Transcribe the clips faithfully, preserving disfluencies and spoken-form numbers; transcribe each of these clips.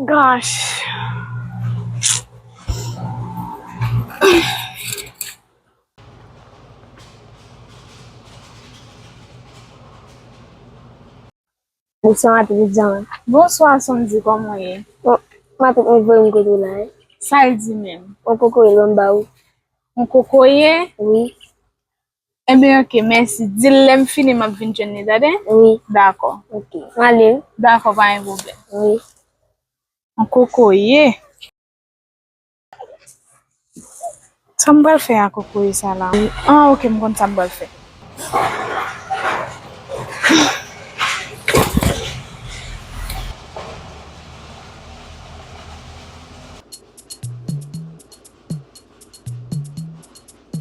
Gosh. Bonswa, matant Jan. Bonswa, Sondy, kòman w ye? Bon, matant mwen voye m kote w la, wi. Sa l di menm? Yon kokoye l ban m ba ou. Yon kokoye? Wi. Enben, oke, mèsi. Di l lè m fini, m ap vin jwenn li, tande? Wi. Dakò. Oke. M ale. Dakò, pa gen pwoblèm. Wi. Yon kokoye. Sa m pral fè ak kokoye sa la? Ah, oke, m konn sa m pral fè.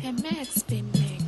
M X Beatmaker.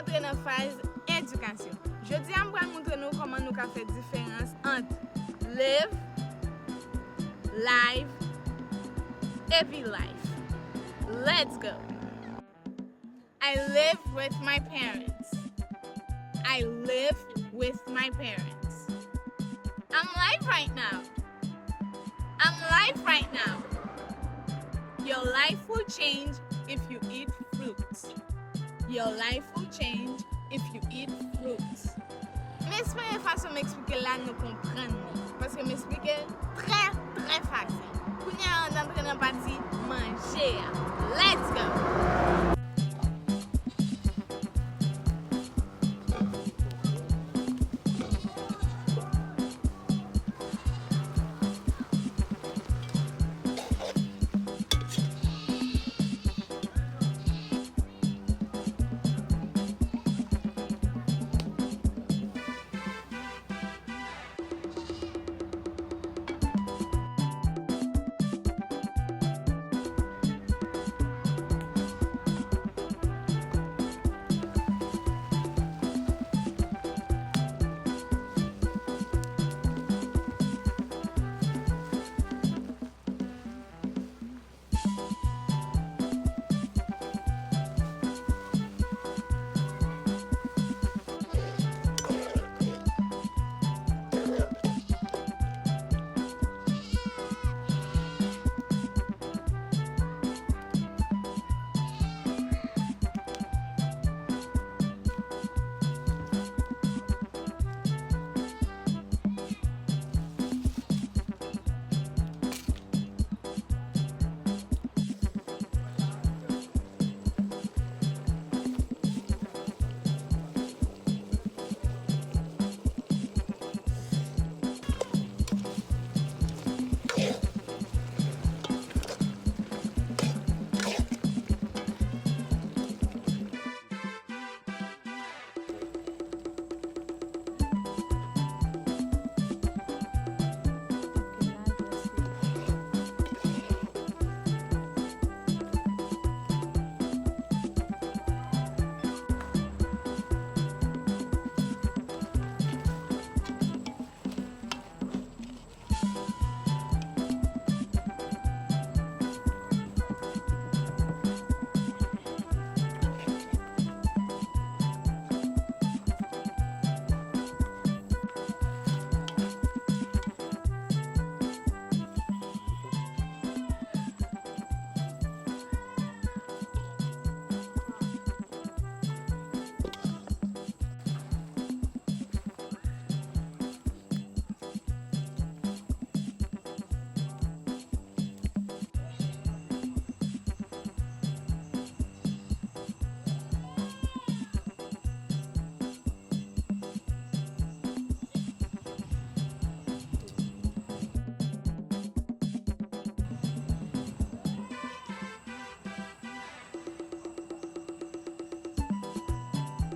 Antre nan faz edikasyon. Jodi a, m pral montre nou kòman nou ka fè diferans ant live, live, epi life. Let's go! I live with my parents. I live with my parents. I'm live right now. I'm live right now. Your life will change if you eat fruits. Your life will change if you eat fruits. M espere fason m eksplike l la nou konprann li, paske m eksplike l trè, trè fasil. Kounye a, ann antre nan pati manje a. Let's go!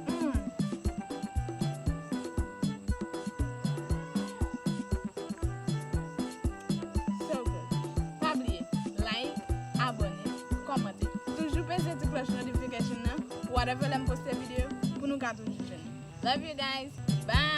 Mm. So good. Pa bliye, like, abòne, kòmante. Toujou peze ti cloche notification nan, whatever lè m poste videyo, pou nou ka toujou jwenn. Love you guys. Bye.